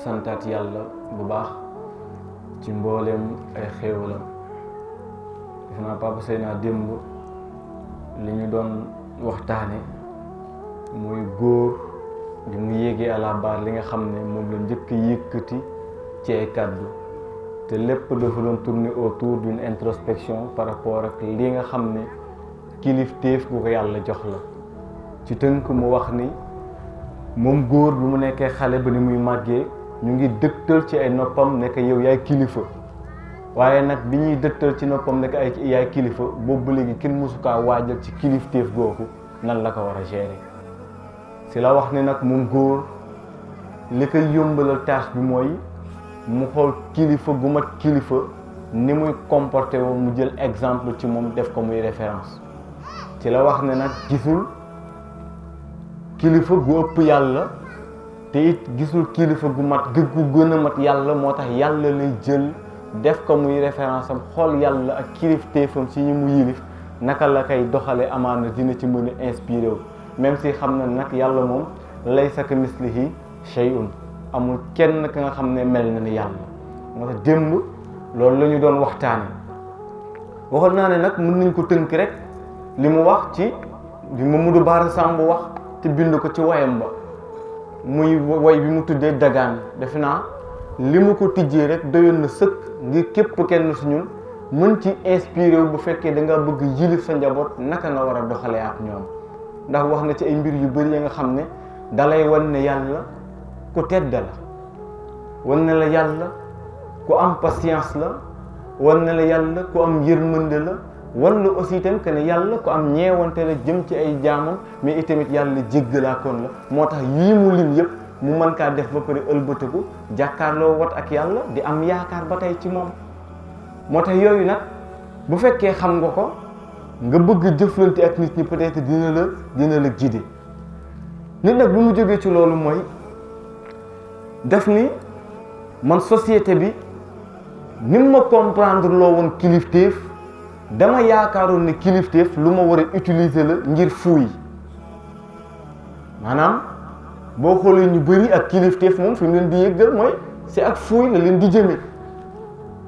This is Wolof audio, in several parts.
santaat yàlla bu baax ci mbooleem ay xéewalam. def naa Papa Seyna démb li ñu doon waxtaane muy góor di mu yéegee à la barre li nga xam ne moom la njëkk yëkkati ci ay kàddu te lépp dafa doon tourner autour d'une introspection par rapport ak li nga xam ne kilifteef gu ko yàlla jox la. ci tënk mu wax ni moom góor bi mu nekkee xale ba ni muy màggee ñu ngi dëgtal ci ay noppam nekk yow yaay kilifa, waaye nag bi ñuy dëgtal ci noppam nekk ay yaay kilifa boobu ba léegi kenn mësu kaa waajal ci kilifteef googu nan la ko war a gérer. si la wax ni nag moom góor li koy yombalal tâche bi mooy mu xool kilifa gu mat kilifa ni muy comporté woo mu jël exemple ci moom def ko muy référence. ci la wax ne nag gisul kilifa gu ëpp yàlla te it gisul kilifa gu mat gu gën a mat yàlla, moo tax yàlla lay jël def ko muy référence am, xool yàlla ak kilifteefam si ñi mu yilif naka la koy doxale amaana dina ci mën a inspiré wu, même si xam na nag yàlla moom laysa ka mislihi shay'un, amul kenn ka nga xam ne mel na ni yàlla. moo tax démb loolu la ñu doon waxtaane. waxoon naa ne nag mën nañ ko tënk rek li mu wax ci li Mamadou Bara Samb wax te bind ko ci wayam ba muy way bi mu tuddee dagaan. defe naa li mu ko tijjee rek doyoon na sëkk ngir képp kenn su ñun mën ci inspiré wu bu fekkee da nga bëgg yilif sa njaboot naka nga war a doxalee ak ñoom. ndax wax na ci ay mbir yu bëri ya nga xam ne dalay wan ne yàlla ku tedd la, wan ne la yàlla ku am patience la, wan ne la yàlla ku am yërmande la, wan la aussi itam que ne yàlla ku am ñeewante la jëm ci ay jaamam, mais itamit yàlla jéggalaakoon la. moo tax yii mu lim yëpp mu mën kaa def ba pare ëlbatiku jàkkaarloo wat ak yàlla di am yaakaar ba tey ci moom. moo tax yooyu nag bu fekkee xam nga ko nga bëgg jëflante ak nit ñi peut-être dina la guider. nit nag bu mu jógee ci loolu mooy def ni man société bi ni ma comprendre loo woon kilifteef, dama yaakaaroon ne kilifteef lu ma war a utiliser la ngir fuuy. maanaam boo xoolee ñu bëri ak kilifteef moom fi mu leen di yëggal mooy c'est ak fuuy la leen di jëme.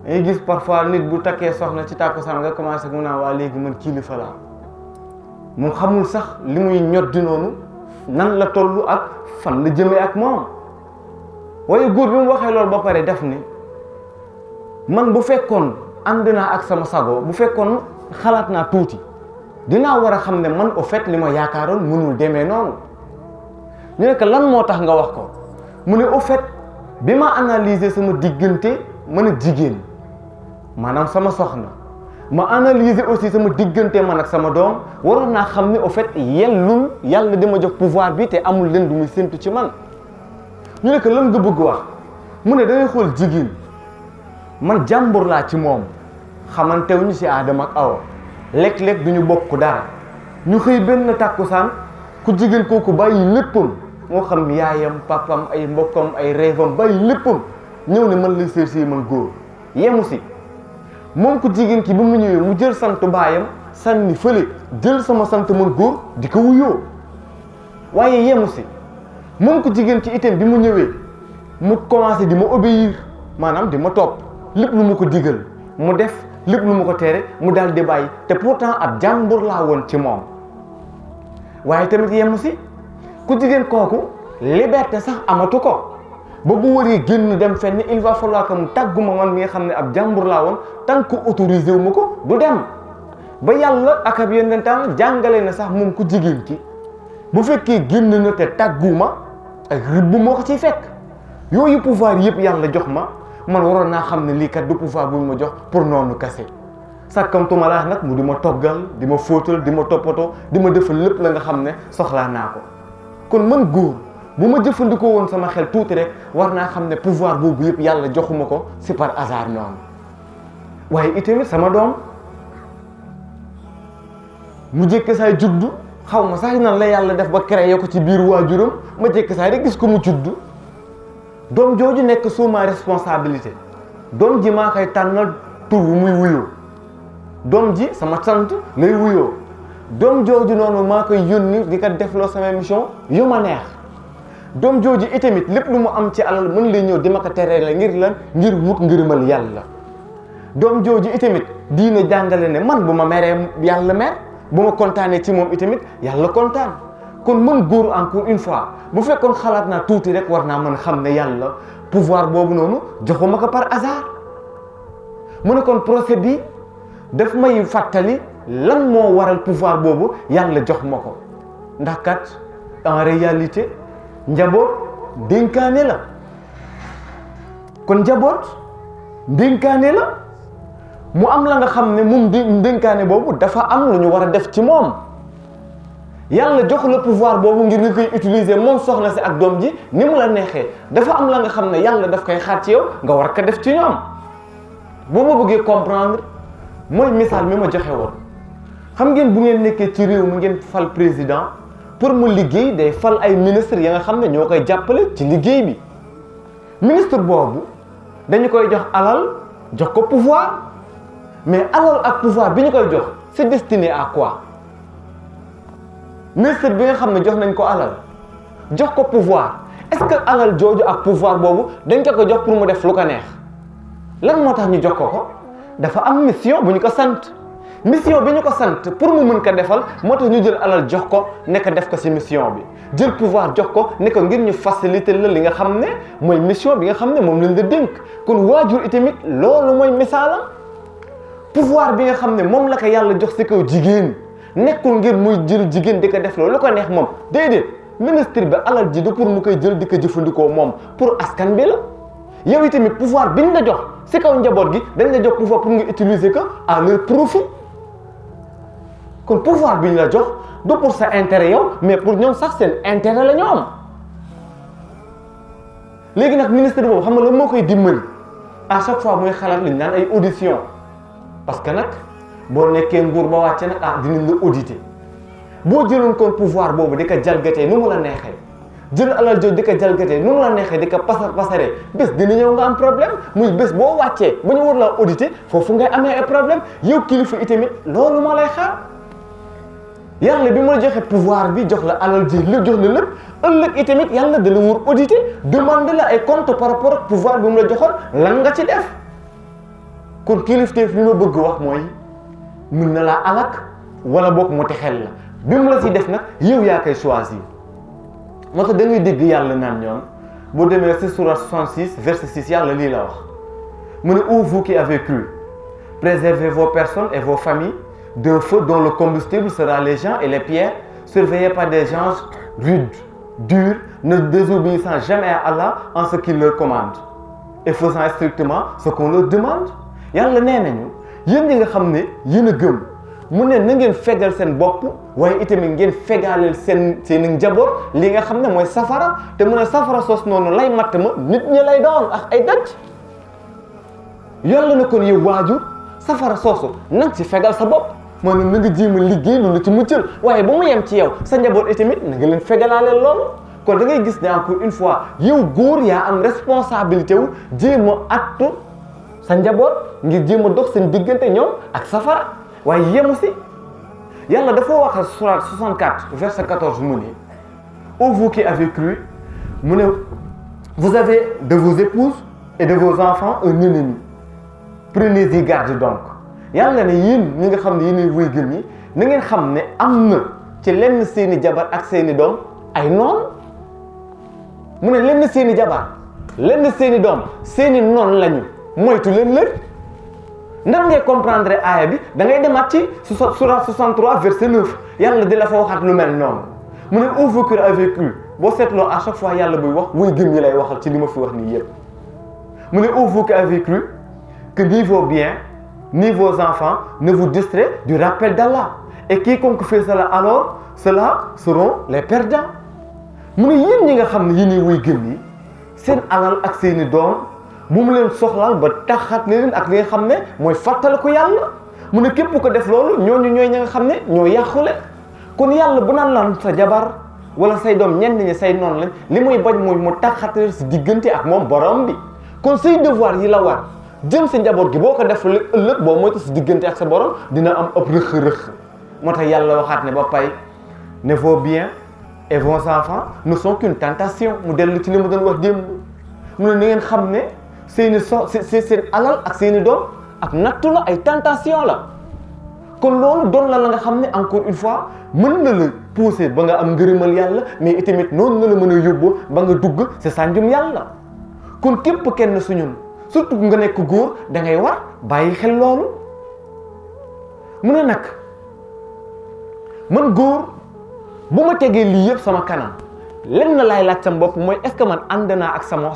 ngay gis parfois nit bu takkee soxna ci tàkkusaan nga commencé mu naa waa léegi man kilifa laa, mu xamul sax li muy ñoddi noonu nan la toll ak fan la jëmee ak moom. waaye góor bi mu waxee loolu ba pare def ni man bu fekkoon ànd naa ak sama sago, bu fekkoon xalaat naa tuuti dinaa war a xam ne man au fait li ma yaakaaroon mënul demee noonu. ñu ne que lan moo tax nga wax ko, mu ne au fait bi ma analyser sama diggante man ak jigéen maanaam sama soxna, ma analyser aussi sama diggante man ak sama doom, waroon naa xam ne au fait yellul yàlla dama jox pouvoir bi te amul leen du muy séntu ci man. ñu ne que lan nga bëgg wax, mu ne dangay xool jigéen man jàmbur laa ci moom, xamantewuñu ci Aadama ak Awa, léeg-léeg duñu bokk dara, ñu xëy benn tàkkusaan ku jigéen kooku bàyyi léppam, moo xam yaayam papam ay mbokkam ay rêvam bàyyi léppam ñëw ne man lay seet man góor. yemu si moom ku jigéen ki bu mu ñëwee mu jël sant baayam sànni fële jël sama sant man góor di ko wuyoo. waaye yemu si moom ku jigéen ki itam bi mu ñëwee mu commencé di ma obéir, maanaam di ma topp, lépp lu mu ko digal mu def, lépp lu mu ko tere mu daal di bàyyi, te pourtant ab jàmbur laa woon ci moom. waaye tamit yemu si ku jigéen kooku liberté sax amatu ko, ba bu waree génn dem fenn il va falloir que mu tàgguma man mi nga xam ne ab jàmbur laa woon, tant que autorisé wu ma ko du dem. ba yàlla ak ab yonentam jàngale na sax moom ku jigéen ki bu fekkee génn na te tàgguma ak rëbb moo ko ciy fekk. yooyu pouvoir yëpp yàlla jox ma, man waroon naa xam ne lii kat du pouvoir bu ma jox pour noonu kase. sàkkamtuma laa nag mu di ma toggal, di ma fóotal, di ma toppatoo, di ma defal lépp la nga xam ne soxlaa naa ko. kon man góor bu ma jëfandikoo woon sama xel tuuti rek war naa xam ne pouvoir boobu yëpp yàlla joxuma ko c'est par hasard noonu. waaye itamit sama doom mu jékki saay juddu, xaw ma sax nan la yàlla def ba créé ko ci biir waajuram, ma jékki saay rek gis ko mu juddu. doom jooju nekk sous ma responsabilité, doom ji maa koy tànnal tur bu muy wuyoo, doom ji sama sant lay wuyoo, doom jooju noonu maa koy yónni di ko defloo sama mission yu ma neex. doom jooju itamit lépp lu mu am ci alal mën lay ñëw di ma ko teree la ngir lan ngir wut ngërëmal yàlla. doom jooju itamit diina jàngale ne man bu ma meree yàlla mer bu ma kontaanee ci moom itamit yàlla kontaan. kon mën góor encore une fois bu fekkoon xalaat naa tuuti rek war naa mën xam ne yàlla pouvoir boobu noonu joxuma ko par hasard. mu ne kon procès bi daf may fàttali lan moo waral pouvoir boobu yàlla jox ma ko ndax kat en réalité njaboot dénkaane la kon njaboot dénkaane la mu am la nga xam ne moom dénkaane boobu dafa am lu ñu war a def ci moom yàlla jox la pouvoir boobu ngir nga koy utiliser moom soxna si ak doom ji ni mu la neexee dafa am la nga xam ne yàlla daf koy xaar ci yow nga war ko def ci ñoom. boo ma bëggee comprendre mooy misaal mi ma joxe woon xam ngeen bu ngeen nekkee ci réew mu ngeen fal président pour mu liggéey day fal ay ministre ya nga xam ne ñoo koy jàppale ci liggéey bi ministre boobu dañu koy jox alal jox ko pouvoir mais alal ak pouvoir bi ñu koy jox c'est destiné à quoi ministre bi nga xam ne jox nañ ko alal jox ko pouvoir est-ce que alal jooju ak pouvoir boobu dañ ko jox pour mu def lu ko neex lan moo tax ñu jox ko dafa am mission bu ñu ko sant mission bi ñu ko sant pour mu mën ko defal moo tax ñu jël alal jox ko nekk def ko ci mission bi jël pouvoir jox ko ne ko ngir ñu faciliter la li nga xam ne mooy mission bi nga xam ne moom lañ la dénk kon waajur itamit loolu mooy misaalam pouvoir bi nga xam ne moom la ko yàlla jox ci kaw jigéen nekkul ngir muy jël jigéen di ko def loolu lu ko neex moom déedéet ministre bi alal ji du pour mu koy jël di ko jëfandikoo moom pour askan bi la yow itamit pouvoir bi ñu la jox ci kaw njaboot gi dañ la jox pouvoir pour nga utiliser ko à leur profit kon pouvoir bi ñu la jox du pour sa intérêt yow mais pour ñoom sax seen intérêt la ñoom léegi nag ministre boobu xam nga lan moo koy dimbali à chaque fois muy xalaat li ñu naan ay audition parce que nag boo nekkee nguur ba wàcce nag dinañ la auditer boo jëloon kon pouvoir boobu di ko jalgatee nu mu la neexee jël alal jooju di ko jalgatee nu mu la neexee di ko pasaree bés dina ñëw nga am problème muy bés boo wàccee ba ñu war laa auditer foofu ngay amee ay problème yow kilifa itamit loolu moo lay xaar yàlla bi mu la joxe pouvoir bi jox la alal ji lépp jox la lépp ëllëg itamit yàlla da la war auditer demande la ay compte par rapport ak pouvoir bi mu la joxoon lan nga ci def kon kilifteef li ma bëgg wax mooy mën na laa alak wala boog mu texel la bi mu la si def nag yow yaa koy choisir moo tax da ngay dégg yàlla naan ñoom boo demee ci sourate 66 verset 6 yàlla lii la wax mu ne ô vous qui avez cru préservez vos personnes et vos familles d'un feu dont le combustible sera les gens et les pierres surveillés par des gens rudes, durs, ne désobéissant jamais à Allah en ce qu'il leur commande et faisant strictement ce qu'on leur demande. yàlla nee nañu yéen ñi nga xam ne yéen a gëm mu ne na ngeen fegal seen bopp waaye itamit ngeen fegaaleel seen njaboot li nga xam ne mooy safara te mu ne safara soos noonu lay matt ma nit ñi lay doon ak ay dëj yàlla na kon yow waajur safara soosu na nga ci fegal sa bopp maanaam na nga jéem a liggéey lu la ci muccal waaye ba mu yem ci yow sa njaboot itamit na nga leen fegalaaleel loolu kon da ngay gis ne encore une fois yow góor yaa am responsabilité wu jéem a attu sa njaboot ngir jéem a dox seen diggante ñoom ak safara waaye yemu si yàlla dafa wax sourate 64 verset 14 mu ne ô vous qui avez cru mu ne vous avez de vos épouses et de vos enfants un ennemi prenez-y garde donc yàlla ne yéen ñi nga xam ne yéen way gëm ñi na ngeen xam ne am na ci lenn seeni jabar ak seeni doom ay noon mu ne lenn seeni jabar lenn seeni doom seeni noon lañu moytu leen lépp ndax ngay comprendre aaya bi da ngay demaat ci sourate 63 verset 9 yàlla di la fa waxaat lu mel noonu mu ne ô vous qui avez cru boo seetloo à chaque fois yàlla buy wax way gëm ñi lay waxal ci li ma fi wax nii yëpp mu ne ô vous qui avez cru que ni vos biens ni vos enfants ne vous distraient du rappel d'Allah et quiconque fait cela alors ceux-là seront les perdants mu ne yéen ñi nga xam ne yéen way gëm yi seen alal ak seeni doom bu mu leen soxlaal ba taxaat leen ak li nga xam ne mooy fàttali ko yàlla mu ne képp ko def loolu ñooñu ñooy ña nga xam ne ñoo yàqule kon yàlla bu naan lan sa jabar wala say doom ñenn ñi say noonu lañ li muy bañ mooy mu taxaat si diggante ak moom borom bi kon say devoir yi la war jëm sa njaboot gi boo ko def ëllëg boo moytu si diggante ak sa borom dina am ëpp rëq-rëq moo tax yàlla waxaat ne ba pay ne vos biens et vos enfants ne sont qu'une tentation mu dellu ci li ma doon wax démb mu ne na ngeen xam ne seeni seen alal ak seeni doom ak nattu la ay tentation la kon loolu doon la nga xam ne encore une fois mën na la pousser ba nga am ngërëmal yàlla mais itamit noonu na la mën a yóbbu ba nga dugg ci sànjum yàlla kon képp kenn su ñun surtout nga nekk góor da ngay war bàyyi xel loolu mu ne nag man góor bu ma tegee lii yëpp sama kanam lenn na laay laaj sama bopp mooy est-ce que man ànd naa ak sama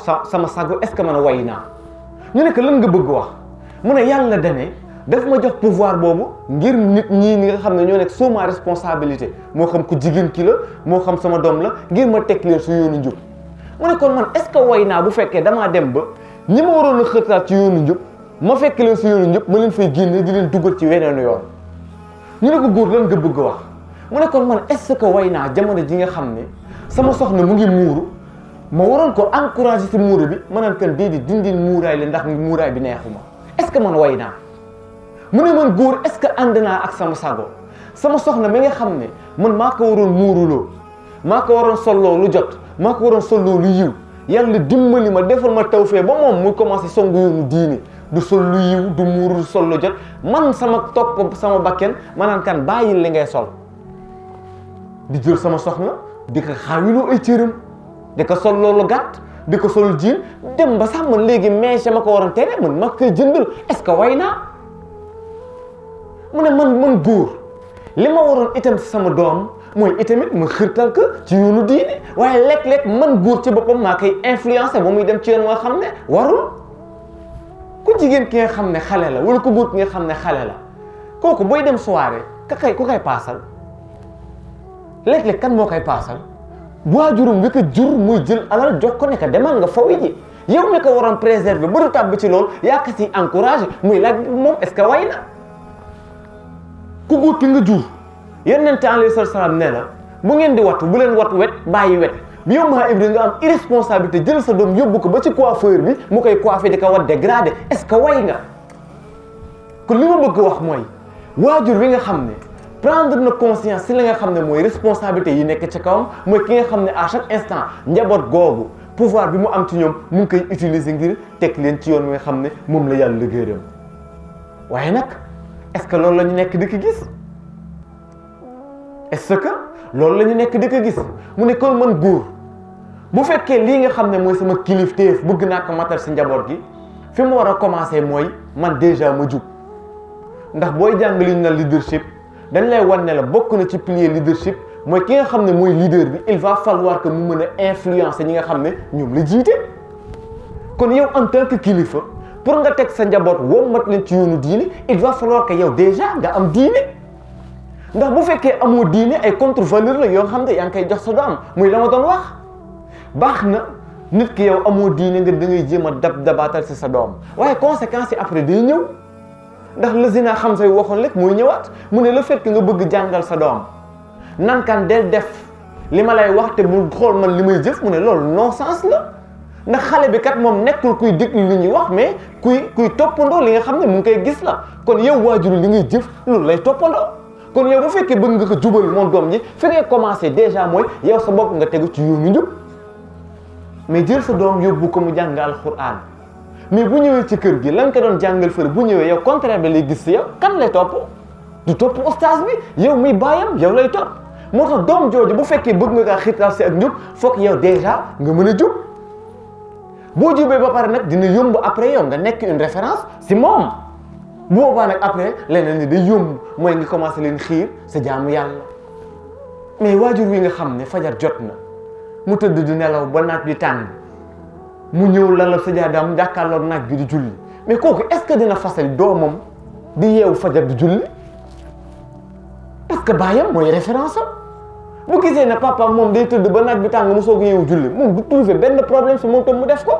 sago est-ce que man way naa ñu ne que lan nga bëgg wax mu ne yàlla dane daf ma jox pouvoir boobu ngir nit ñi nga xam ne ñoo nekk sous ma responsabilité moo xam ku jigéen ki la moo xam sama doom la ngir ma teg leen su yoonu njub mu ne kon man est-ce que way naa bu fekkee damaa dem ba ñi ma waroon a xërtaat ci yoonu njub ma fekk leen su yoonu njub ma leen fay génne di leen dugal ci weneen yoon ñu ne ko góor lan nga bëgg wax mu ne kon man est-ce que way naa jamono ji nga xam ne sama soxna mu ngi muuru ma waroon ko encourager ci muuru bi ma naan kan déedéet dindil muuraay la ndax muuraay bi neexuma est-ce que man way naa mu ne man góor est-ce que ànd naa ak sama sago sama soxna mi nga xam ne man maa ko waroon muuruloo maa ko waroon solloo lu jot maa ko waroon solloo lu yiw yàlla dimbali ma defal ma tawfee ba moom muy commencé songu yoonu diini du sol lu yiw du muuru du sol lu jot man sama topp sama bakken ma naan kan bàyyil li ngay sol di jël sama soxna di ko xaawiloo ay cëram di ko sol loolu gàtt di ko sol jiin dem ba sax man léegi meeche ma ko waroon tere man ma koy jëndal est-ce que way naa mu ne man góor li ma waroon itam si sama doom mooy itamit ma xirtal ko ci yoonu diine waaye léeg-léeg man góor ci boppam maa koy influencer ba muy dem ci yoon nga xam ne warul ku jigéen ki nga xam ne xale la wala ku góor ki nga xam ne xale la kooku booy dem soirée ku koy paasal léeg-léeg kan moo koy paasal waajurum wi ko jur muy jël alal jox ko ne ko demal nga fawi ji yow mi ko waroon préserver ba du tàbbi ci loolu yaa ko si encouragé muy laaj moom est-ce que way na ku góor ki nga jur Yonent alayhi salaam ne la bu ngeen di wattu bu leen wattu wet bàyyi wet bi yow maa ibri nga am irresponsabilité jël sa doom yóbbu ko ba ci coiffeur bi mu koy coiffé di ko wat dégradé est-ce que way nga kon li ma bëgg wax mooy waajur wi nga xam ne prendre na conscience si li nga xam ne mooy responsabilité yi nekk ci kawam mooy ki nga xam ne à chaque instant njaboot googu pouvoir bi mu am ci ñoom mu ngi koy utiliser ngir teg leen ci yoon wi nga xam ne moom la yàlla gërëm waaye nag est-ce que loolu la ñu nekk di ko gis est-ce que loolu la ñu nekk di ko gis mu ne kon man góor bu fekkee lii nga xam ne mooy sama kilifteef bëgg naa ko matal si njaboot gi fi mu war a commencer mooy man déjà ma jug ndax booy jàng li ñu na leadership dañ lay wan ne la bokk na ci pilier leadership mooy ki nga xam ne mooy leader bi il va falloir que mu mën a influencer ñi nga xam ne ñoom la jiite kon yow en tant que kilifa pour nga teg sa njaboot wommat leen ci yoonu diine il va falloir que yow déjà nga am diine ndax bu fekkee amoo diine ay contre valeur la yoo xam ne yaa ngi koy jox sa doom muy la ma doon wax baax na nit ki yow amoo diine nga da ngay jéem a dabaatal si sa doom waaye conséquences yi après day ñëw ndax la zina xam say waxoon rek mooy ñëwaat mu ne le fait que nga bëgg jàngal sa doom nan kan del def li ma lay wax te bu xool man li may jëf mu ne loolu non sens la ndax xale bi kat moom nekkul kuy déglu li ñuy wax mais kuy toppandoo li nga xam ne mu ngi koy gis la kon yow waajur li ngay jëf loolu lay toppandoo kon yow bu fekkee bëgg nga ko jubal moom doom ji fi ngay commencer déjà mooy yow sa bopp nga tegu ci yoonu njub mais jël sa doom yóbbu ko mu jàng alxuraan mais bu ñëwee ci kër gi lan ko doon jàngal fër bu ñëwee yow contraire bi lay gis si yow kan lay topp du topp oustaz bi yow muy bàyyam yow lay topp moo tax doom jooju bu fekkee bëgg nga kaa xiirtal si ak njub foog yow déjà nga mën a jub boo jubee ba pare nag dina yomb après yow nga nekk une référence si moom bu boobaa nag après leneen ni day yomb mooy nga commencé leen xiir sa jaamu yàlla mais waajur wi nga xam ne fajar jot na mu tëdd di nelaw ba naaj bi tàng mu ñëw lalal sa jaadaam jàkkaarloog naaj bi di julli mais kooku est-ce que dina fasal doomam di yeewu fajar di julli parce que baayam mooy référence am bu gisee ne papa moom day tëdd ba naaj bi tàng mu soog a yeewu julli moom du trouver benn problème si moom tam mu def ko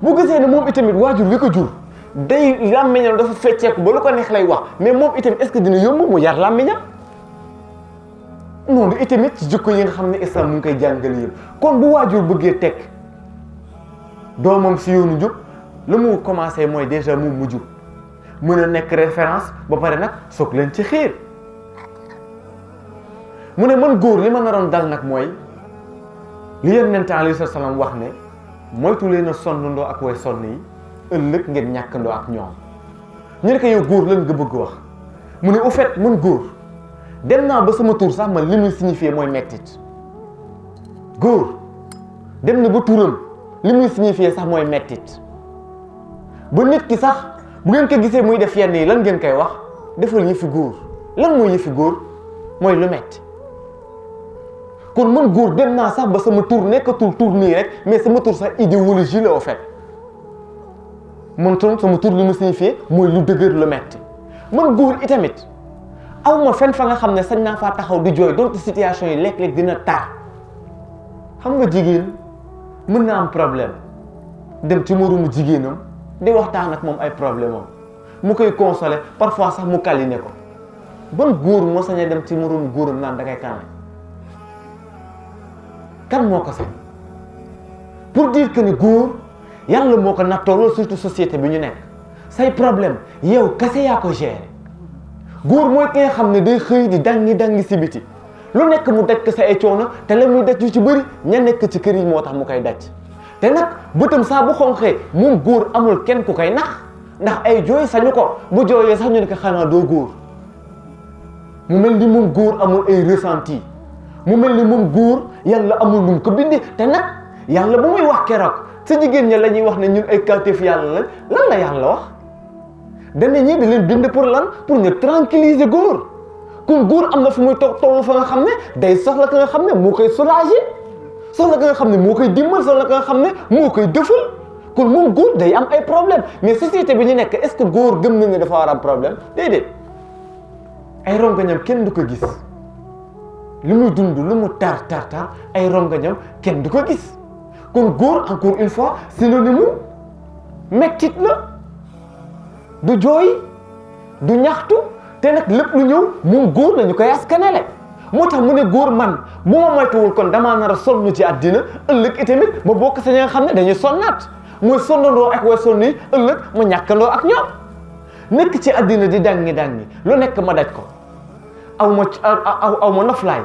bu gisee ne moom itamit waajur wi ko jur day làmmiñam dafa fecceeku ba lu ko neex lay wax mais moom itamit est-ce que dina yomb mu yar làmmiñam noonu itamit ci jikko yi nga xam ne islam mu ngi koy jàngale yëpp kon bu waajur bëggee teg doomam si yoonu njub la mu commencé mooy déjà moom mu jub mën a nekk référence ba pare nag soog leen ci xiir mu ne man góor li ma naroon dal nag mooy li Yonent alayhi salaam wax ne moytu leen a sonnandoo ak way sonn yi ëllëg ngeen ñàkkandoo ak ñoom. ñu ne ko yow góor lan nga bëgg wax mu ne au fait man góor dem naa ba sama tur sax man li muy signifié mooy mettit. góor dem na ba turam li muy signifié sax mooy mettit ba nit ki sax bu ngeen ko gisee muy def yenn yi lan ngeen koy wax defal yëfi góor. lan mooy yëfi góor mooy lu metti. kon man góor dem naa sax ba sama tur nekkatul tur nii rek mais sama tur sax idéologie la au fait man ton sama tur li mu signifié mooy lu dëgër lu metti. man góor itamit aw ma fenn fa nga xam ne sañ naa faa taxaw di jooy donte situation yi léeg-léeg dina tar. xam nga jigéen mën na am problème dem ci moromu jigéenam di waxtaan ak moom ay problème am mu koy consoler parfois sax mu câliner ko. ban góor moo sañee dem ci moromu góoram naan da ngay câliner kan moo ko sañ pour dire que ni góor yàlla moo ko nattoo loolu surtout société bi ñu nekk say problème yow kese yaa ko gérer. góor mooy ki nga xam ne day xëy di dangi si biti lu nekk mu daj ko sa ay coono te la muy daj yu ci bëri ña nekk ci kër yi moo tax mu koy daj te nag bëtam saa bu xonqee moom góor amul kenn ku koy nax ndax ay jooy sañu ko bu jooyee sax ñu ne ko xanaa doo góor. mu mel ni moom góor amul ay ressenti mu mel ni moom góor yàlla amul lu mu ko bindee te nag yàlla bu muy wax keroog sa jigéen ña la ñuy wax ne ñun ay kawteef yàlla lan la yàlla wax dana ñi di leen bind pour lan pour ñu tranquilliser góor. kon góor am na fu muy toll fa nga xam ne day soxla ka nga xam ne moo koy soulager soxla ka nga xam ne moo koy dimbal soxla ka nga xam ne moo koy dëfal kon moom góor day am ay problème mais société bi ñu nekk est-ce que góor gëm na ne dafa war am problème déedéet ay rongañam kenn du ko gis li muy dund lu mu tar ay rongañam kenn du ko gis kon góor encore une fois synonyme mettit la du jooy du ñaxtu. te nag lépp lu ñëw moom góor lañu koy askanale moo tax mu ne góor man bu ma moytuwul kon damaa nar a sonn ci àddina ëllëg itamit ma bokk sa ñi nga xam ne dañuy sonnaat mooy sonnandoo ak way sonn yi ëllëg ma ñàkkandoo ak ñoom nekk ci àddina di dangi lu nekk ma daj ko aw ma noflaay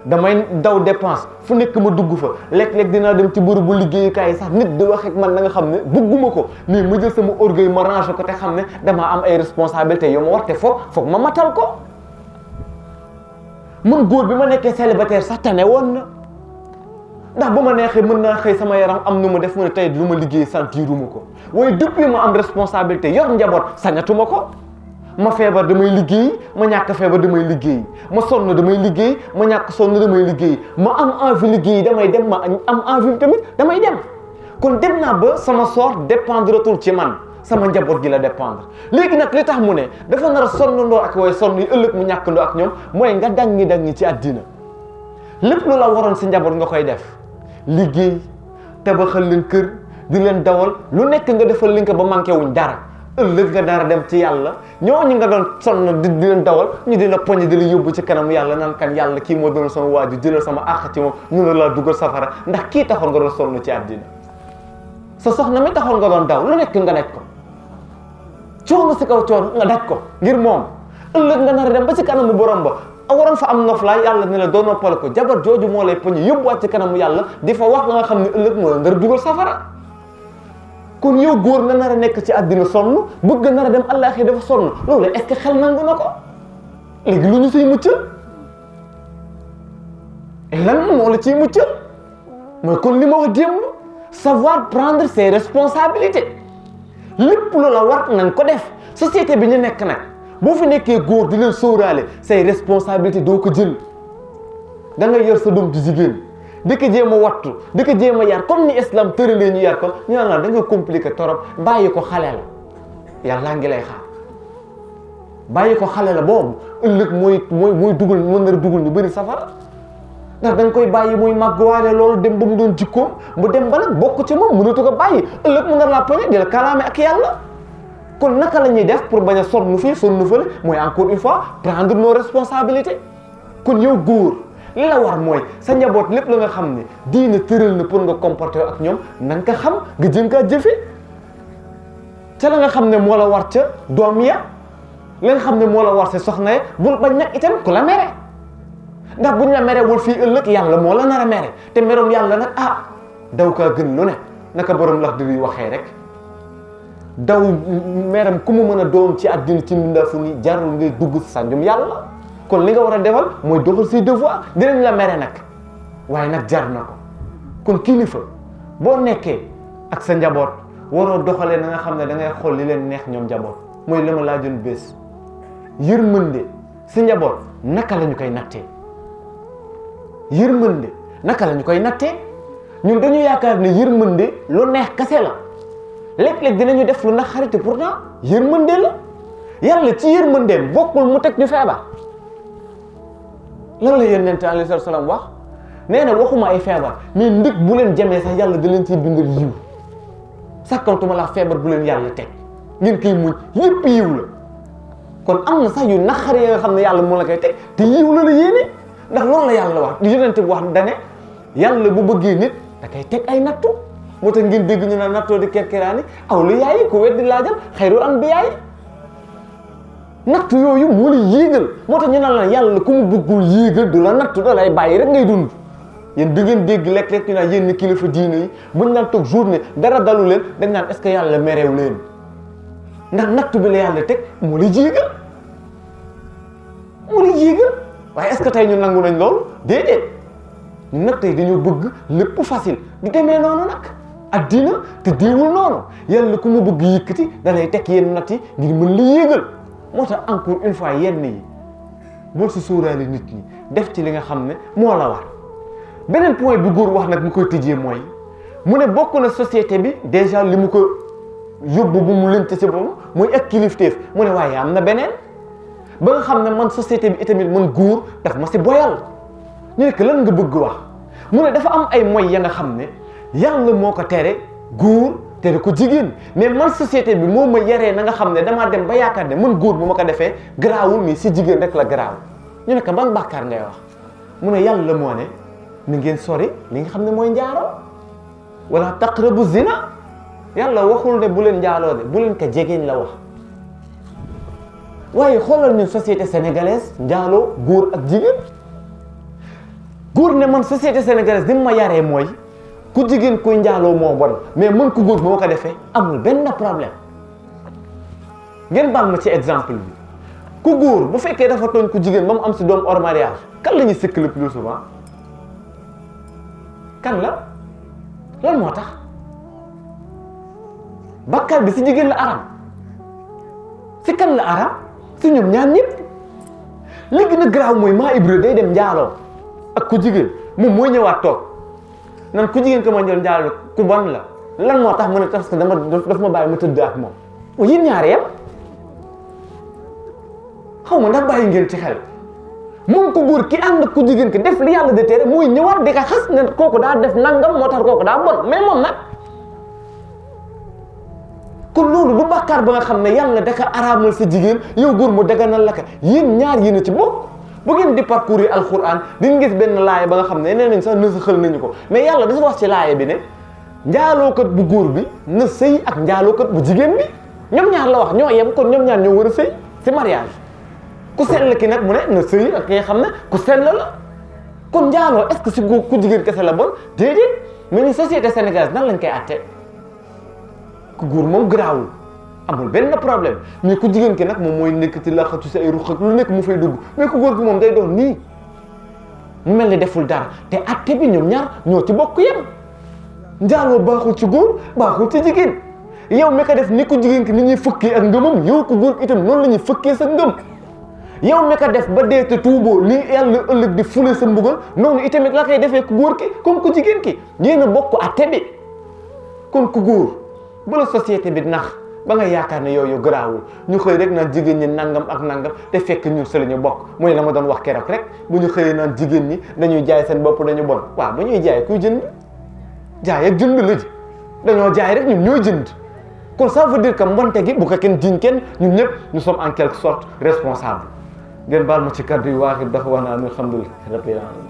damay daw dépense fu nekk ma dugg fa léeg-léeg dinaa dem ci bërëbu liggéeyukaay yi sax nit di wax ak man na nga xam ne bëgguma ko mais ma jël sama orgueil ma ranger ko te xam ne damaa am ay responsabilités yow ma war te foog ma matal ko. man góor bi ma nekkee célibataire sax tane woon na ndax bu ma neexee mën naa xëy sama yaram am nu ma def mu ne tey lu ma liggéey sentiruma ko waaye depuis ma am responsabilité yor njaboot sañatuma ko. ma feebar damay liggéey ma ñàkk feebar damay liggéey ma sonn damay liggéey ma ñàkk sonn damay liggéey ma am envie liggéey damay dem ma am envie tamit damay dem kon dem naa ba sama sort dépendretul ci man sama njaboot gi la dépendre léegi nag li tax mu ne dafa nar a sonnandoo ak way sonn yi ëllëg mu ñàkkandoo ak ñoom mooy nga dangi ci àddina lépp lu la waroon si njaboot nga koy def liggéey tabaxal leen kër di leen dawal lu nekk nga defal leen ko ba manqué wuñ dara ëllëg nga dara dem ci yàlla ñooñu nga doon sonn di leen dawal ñu di la poñe di la yóbbu ci kanam yàlla naan kan yàlla kii moo doon sama waaju jëlal sama àq ci moom ñu ne laa dugal safara ndax kii taxoon nga doon sonn ci àddina sa soxna mi taxoon nga doon daw lu nekk nga daj ko coono si kaw coono nga daj ko ngir moom ëllëg nga nar a dem ba ci kanamu borom ba waroon fa am noflaay yàlla ne la doo noppal ko jabar jooju moo lay poñe yóbbuwaat ci kanamu yàlla di fa wax nga xam ne ëllëg moo la ndar dugal safara kon yow góor nga nar a nekk ci àddina sonn bëgg nar a dem àllaaxi dafa sonn loolu est-ce que xel nangu na ko léegi lu ñu siy muccal lan moo la ciy muccal mooy kon li ma wax démb savoir prendre ses responsabilités lépp lu la war nañ ko def société bi ñu nekk nag boo fi nekkee góor di leen sóoraale say responsabilités doo ko jël da nga yor sa doom ci jigéen di ko jéem a wattu di ko jéem a yar comme ni islam tëralee ñu yar ko ñu naan la da nga compliqué torop bàyyi ko xale la yàlla ngi lay xaar bàyyi ko xale la boobu ëllëg mooy dugal mën na dugal ñu bëri safara ndax da nga koy bàyyi muy màgguwaale loolu dem ba mu doon jikkoom mu dem ba nag bokk ci moom mënatu ko bàyyi ëllëg mu nar laa poñe di la kalaame ak yàlla kon naka la ñuy def pour bañ a sonn fii sonn fële mooy encore une fois prendre nos responsabilités kon yow góor li la war mooy sa njaboot lépp la nga xam ne diine tëral na pour nga comporter ak ñoom na nga ko xam nga jëm kaa jëfe ca la nga xam ne moo la war ca doom ya la nga xam ne moo la war sa soxna ya bul bañ nag itam ku la mere ndax buñ la merewul fii ëllëg yàlla moo la nar a mere te merom yàlla nag daw kaa gën lu ne naka borom lax di waxee rek daw meram ku mu mën a doom ci àddina ci mbindaafu ni jarul ngay dugg sànjum yàlla kon li nga war a defal mooy doxal say devoir dinañ la mere nag waaye nag jar na ko kon kilifa boo nekkee ak sa njaboot waroo doxalee na nga xam ne da ngay xool li leen neex ñoom njaboot mooy la ma laajoon bés yërmande si njaboot naka la ñu koy nattee yërmande naka la ñu koy nattee ñun dañu yaakaar ne yërmande lu neex kase la léeg-léeg dinañu def lu naqari te pourtant yërmande la yàlla ci yërmandeem bokkul mu teg ñu feebar lan la yonent alayhi salaam wax nee na waxuma ay feebar mais ndig bu leen jamee sax yàlla da leen ciy bindal yiw sakkantuma la feebar bu leen yàlla teg ngeen koy muñ yëpp yiw la kon am na sax yu naqari yi nga xam ne yàlla moo la koy teg te yiw la yéene ndax loolu la yàlla wax yonent bi wax dane yàlla bu bëggee nit da koy teg ay nattu moo tax ngeen dégg ñu naan nattoo di kerkeraani aw lu yaayi ku weddi laajal xayrul anbiyaay nattu yooyu moo la yéegal moo tax ñu naan la yàlla ku mu bëggul yéegal du la nattu da lay bàyyi rek ngay dund yéen di ngeen dégg lekk-lekk ñu naan yéen ni kilifa diine yi buñ naan toog journée dara dalu leen dañ naan est-ce que yàlla merew leen ndax nattu bi la yàlla teg moo la yéegal waaye est-ce que tey ñu nangu nañ loolu déedéet ñu nag tey dañoo bëgg lépp facile du demee noonu nag addina te diwul noonu yàlla ku mu bëgg yëkkati da lay teg yenn natt yi ngir mën la yéegal moo tax encore une fois yenn yi boo si sóoraale nit ñi def ci li nga xam ne moo la war beneen point bu góor wax nag mu koy tëjee mooy mu ne bokk na société bi déjà li mu ko yóbbu bu mu lënt si boobu mooy ak kilifteef mu ne waaye am na beneen ba nga xam ne man société bi itamit man góor daf ma si boyal ñu nekk lan nga bëgg wax mu ne dafa am ay moy ya nga xam ne yàlla moo ko tere góor tere ko jigéen mais man société bi moo ma yaree na nga xam ne damaa dem ba yaakaar ne man góor bu ma ko defee garaawul mais si jigéen rek la garaaw ñu nekk ban bàkkaar ngay wax mu ne yàlla moo ne ni ngeen sori li nga xam ne mooy njaaloo wala taqrabu zina yàlla waxul ne bu leen njaaloo de bu leen ko jegeñ la wax waaye xoolal ñun société sénégalaise njaaloo góor ak jigéen góor ne man société sénégalaise ni ma yaree mooy ku jigéen kuy njaaloo moo bon mais man ku góor moo ko defee amul benn problème ngeen baal ma ci exemple bi ku góor bu fekkee dafa tooñ ku jigéen ba mu am si doom hors mariage kan la ñuy sëkk le plus souvent kan la lan moo tax bakkaar bi si jigéen la aram si kan la aram si ñoom ñaar ñëpp li gën a garaaw mooy maa Ibra day dem njaaloo ak ku jigéen moom mooy ñëwaat toog nan ku jigéen ko ma njël njaaloo ku bon la lan moo tax mu ne parce que daf ma bàyyi ma tëdd ak moom yéen ñaar yam xaw ma ndax bàyyi ngeen ci xel moom ku góor ki ànd ak ku jigéen ki def li yàlla de tere mooy ñëwaat di ko xas ne kooku daa def nangam moo tax kooku daa bon mais moom nag kon loolu du bàkkaar ba nga xam ne yàlla da ko araamal sa jigéen yow góor mu daganal la ka yéen ñaar yéen a ci bokk bu ngeen di parcourir alquran di nga gis benn laaya ba nga xam ne nee nañ sax nësa xël nañu ko mais yàlla dafa wax ci laaya bi ne njaalookat bu góor bi na sëy ak njaalookat bu jigéen bi ñoom ñaar la wax ñoo yem kon ñoom ñaar ñoo war a sëy si mariage ku sell ki nag mu ne na sëy ak ki nga xam ne ku sell la kon njaaloo est-ce que si góor ku jigéen kese la bon déedéet mais ni société sénégalaise nan lañ koy atte ku góor moom garaawul amul benn problème mais ku jigéen ki nag moom mooy nekk ci laxatu si ay ruq ak lu nekk mu fay dugg mais ku góor ki moom day doon nii mu mel ni deful dara te atte bi ñoom ñaar ñoo ci bokk yem njaaloo baaxul ci góor baaxul ci jigéen yow mi ko def ni ku jigéen ki ni ñuy fëkkee ak ngëmam yow ku góor itam noonu la ñuy fëkkee sa ngëm yow mi ko def ba dee te tuuboo li yàlla ëllëg di fule sa mbugal noonu itamit la koy defee ku góor ki comme ku jigéen ki yéen a bokk atte bi kon ku góor bu la société bi nax ba nga yaakaar ne yooyu garaawul ñu xëy rek naan jigéen ñi nangam ak nangam te fekk ñun sa la ñu bokk mooy la ma doon wax keroog rek bu ñu xëyee naan jigéen ñi dañuy jaay seen bopp dañu bon waaw ba ñuy jaay kuy jënd jaay ak jënd la ji dañoo jaay rek ñun ñooy jënd kon ça veut dire que mbonte gi bu ko kenn jiñ kenn ñun ñëpp nous sommes en quelque sorte responsables ngeen baal ma ci kàddu yu waaxit dafa wax naa alhamdulilah rabbil alamin